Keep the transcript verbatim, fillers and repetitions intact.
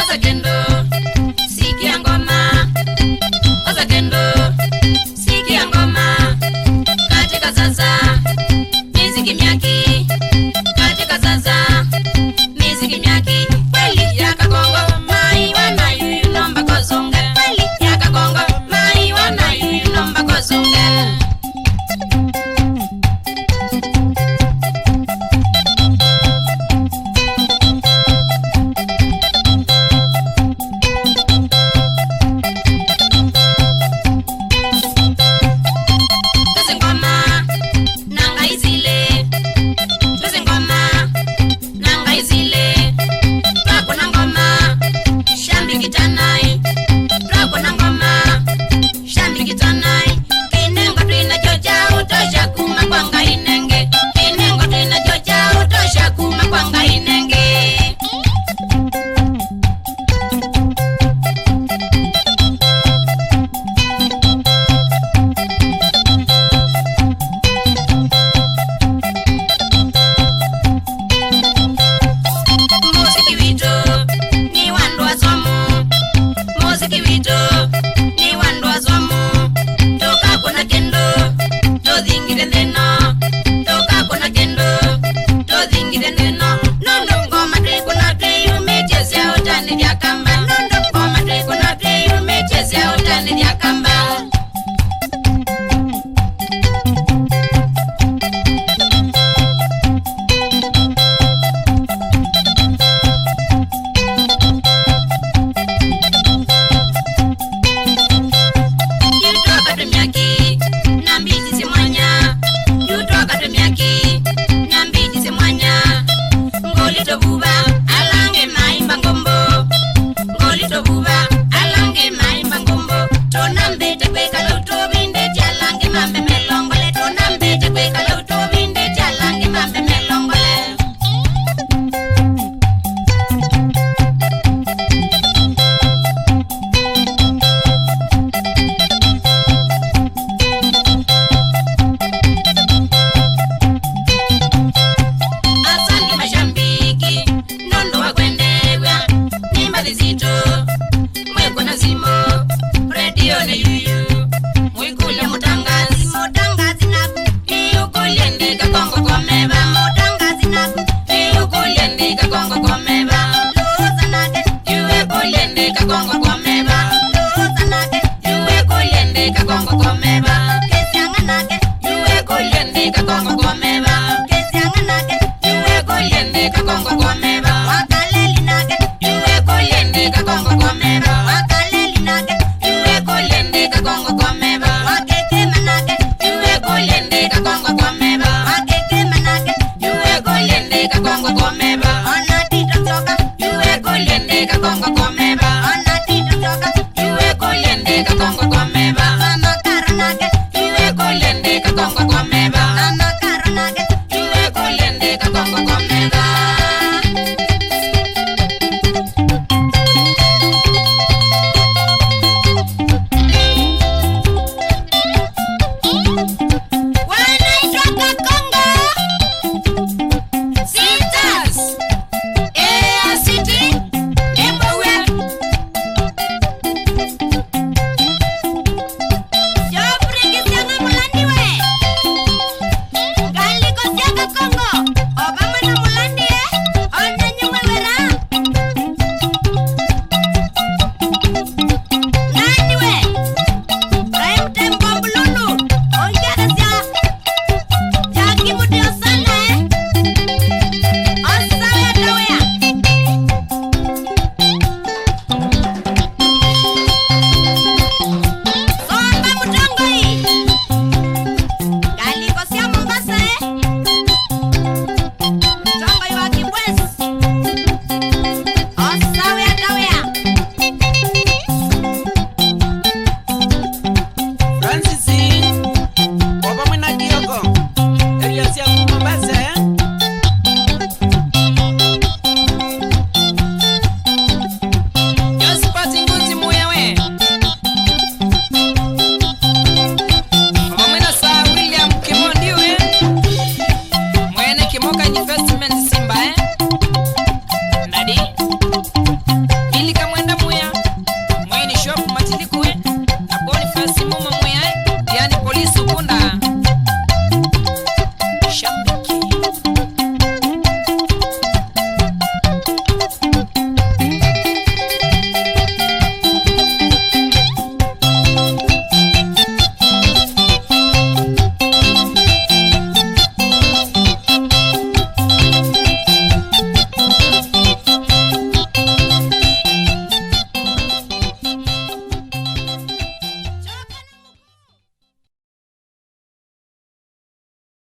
Osa kĩndũ, sikia ngoma. Osa kĩndũ, sikia ngoma. Katika sasa, miziki miaki. Katika sasa, miziki miaki. Kweli ya Kakongo, mai wana yuyu nomba kosunge. Kweli ya Kakongo, mai wana yuyu nomba kosunge. Tusi ngoma na ngai zile. Tusi ngoma na ngai zile. Twakũna ngoma, shambi kitanai. Twakũna ngoma, shambi kitanai. Kĩnengo twĩ nakyo kya ũtosha kuma kwa ngai nengĩ. Kĩnengo twĩ nakyo kya ũtosha kuma kwa ngai nengĩ. Muziki witũ nĩ wa andũ asomu. Muziki witũ nĩ wa andũ asomu. Tũkakũna kĩndũ, tũthingithe nthĩ ĩno. Tũkakũna kĩndũ, tũthingithe nthĩ ĩno. Nũndũ ngoma twĩkũna twĩyumĩtye sya ũtanĩthya kamba. Nũndũ ngoma twĩkũna twĩyumĩtye sya ũtanĩthya kamba. Yu twoka twĩ myaki na mbiti sya mwanya. Yu twoka twĩ myaki na mbiti sya mwanya. Ngoli tũvuva, ala angĩ maimba ngombo. Ngoli tũvuva, ala angĩ maimba ngombo. Tũnambĩte kwĩkala ũtũvindĩtye, ala angĩ mambe melongole. Tũnambĩte kwĩkala ũtũvindĩtye, ala angĩ mambe melongole. Asanti mashabiki, nũndũ wa kwendew'a nĩ mbathi sitũ. Mwĩkũna simũ, redio nĩ yuyu. Mwĩkũlya mũtangazi, mũtangazi naku. Nĩũkũlye ndĩ Kakongo komeva, mũtangazi naku. Nĩũkũlye ndĩ Kakongo komeva. Lũũsa nake. Nĩwĩkũlye ndĩ Kakongo komeva. Lũũsa nake. Nĩwĩkũlye ndĩ Kakongo komeva. Kĩsyanga nake. Nĩwĩkũlye ndĩ Kakongo komeva. Kĩsyanga nake. Nĩwĩkũlye ndĩ Kakongo komeva. Wakaleli nake. Nĩwĩkũlye ndĩ Kakongo komeva. Wakaleli nake. Nĩwĩkũlye ndĩ Kakongo komeva. Wakĩkĩma nake. Nĩwĩkũlye ndĩ Kakongo komeva. Wakĩkĩma nake. Nĩwĩkũlye ndĩ Kakongo komeva. Ona Tito Nzoka. Nĩwĩkũlye ndĩ Kakongo komeva. Ona Tito Nzoka. Nĩwĩkũlye ndĩ Kakongo komeva. Mama Karo nake. Nĩwĩkũlye ndĩ Kakongo komeva. Mama Karo nake. Nĩwĩkũlye ndĩ Kakongo